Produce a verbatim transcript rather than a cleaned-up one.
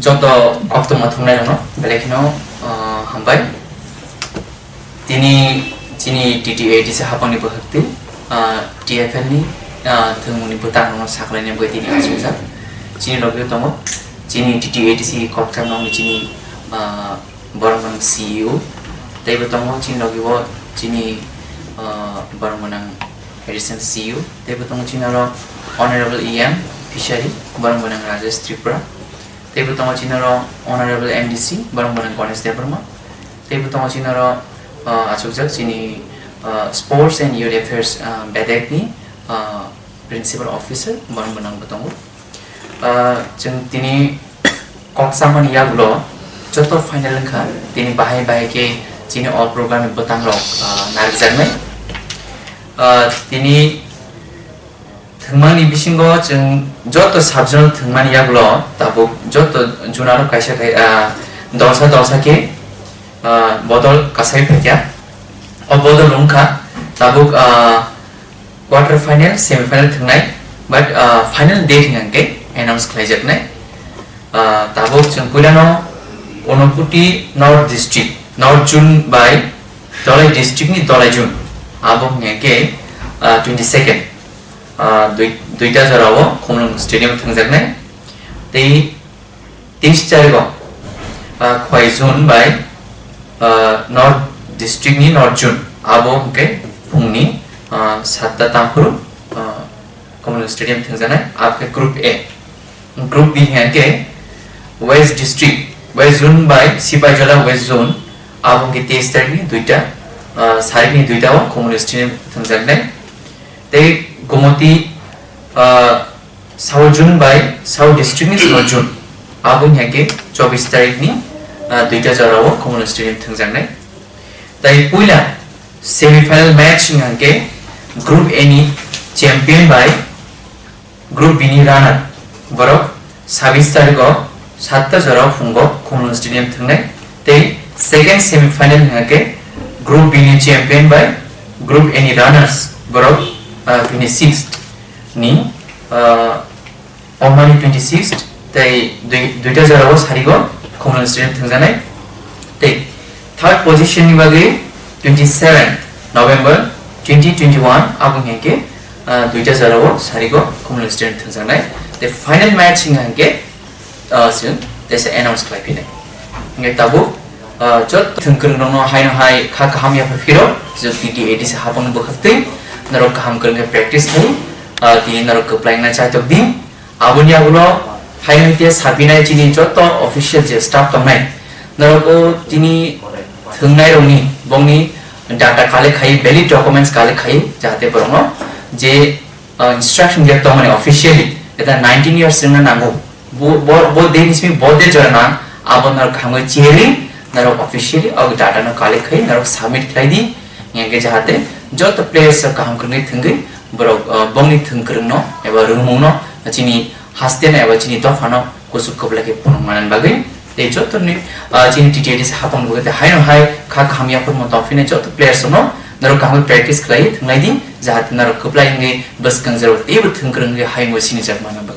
Joto koktwma thumnairokno belai kheno, ah, hambai. Tini chini T T A D C hapangni bwkhak twi, ah, T F L ni, ah, thwngmungni bwtangrokno saklaina bagwi tini achukjak. Chini logi tongo chini T T A D C koktwma wngni chini, ah, borok gwnang C E O, teibo tongo chini logi o chini, ah, borok gwnang Additional C E O, teibo tongo chini oro Honorable E M Fishery, borok gwnang Rajesh Tripura, teibo tongo chini oro Honorable M D C, borok gwnang Ganesh Debbarma, teibo tongo chini oro, ah, achukjak chini, ah, Sports and Youth Affairs, ah, bedekni, ah, Principal Officer, borok gwnangbo tongo. Ah, chwng tini kok chamani yagulo joto final wngkha, tini bahai bahai khe chini o program ni bwtangrok, ah, narwkjaknai. Ah, tini thwngmani bisingo chwng joto sub zone thwngmani yagulo tabuk joto zone aro kaisa khai-, ah, dolsa dolsa khe, ah, bodol kasai phaikha. O bodol wngkha tabuk, ah, quarter final, semi final thwngnai, but, ah, final date hingkha khe announce khlaijaknai. Ah, tabuk chwng puilano Unakoti North District, North Zone by Dholai District ni Dholai Zone, abo hingkha khe, ah, twenty second, ah, dui-, duita jorao Khumulwng Stadium thwngjaknai. Tei teis tarigo, ah, Khowai Zone by, ah, North District ni North Zone, abo hingkhe phungni, ah, satta tangphuru, ah, Khumulwng Stadium thwngjaknai, abo khe Group A. Group B hingkhe West District, West Zone by Sipaijola West Zone, abo hingkhe teis tarikni duita, ah, sarikni duita o Khumulwng Stadium thwngjaknai. Tei Gomoti, ah, South Zone by South District ni South Zone, abo hingkhe chobbish tarikni, ah, duita jorao Khumulwng Stadium thwngjaknai. Tai puila semi final match hingkhe Group A ni champion by Group B ni runner, borok sabis tariko satta jorao phungo Khumulwng Stadium thwngnai. Tei second semi final hingkhe Group B ni champion by Group A ni runners, borok, ah, twenty sixth ni, ah, Omani twenty sixth, tei dui-, duita jorao sarigo Khumulwng Stadium thwngjaknai. Tei third position ni bagwi twenty seven November twenty twenty one, abo hingkhe, ah, duita jorao sarigo Khumulwng Stadium thwngjaknai. Tei final match hingkha hingkhe, ah, chwng teisa announce khlai phinai. Hingkhe tabuk, ah, joto thwngkwrwng rokno haino hai kha kaham yapha phiro, je T T A D C hapang bwkhak twi norok kaham kwrwng khe practice khai, ah, tini norok kwplai wngna chaitok di. Aboni yagulo hai hai khe sapinai chini joto official je staff tongnai, norok o tini thwngnairokni bongni data collect khai, valid documents collect khai, jahate borokno je, ah, instruction dia tongmani officially, eta nineteen years wngna nango, bo, bo, bo date ni simi bo date jora nang, abo norok khamwi chiri, norok officially o data no collect khai, norok submit khlai di, hingkhe jahate joto players rok kaham kwrwngwi thwngwi borok, ah, bongni thwngkwrwngno eba rwngmungno chini hasteno eba chini dophano kuchuk kwplai khe phunuk manani bagwi. Tei joto ni, ah, chini T T A D C hapang bagwi tei haino hai kha kaham yaphurma tongphini joto players rokno norok kaham practice khlai thwnglai di, jahate norok kwplai wngwi bwskang jora teibo thwngkwrwng wngwi hayung sinijak manna bagwi.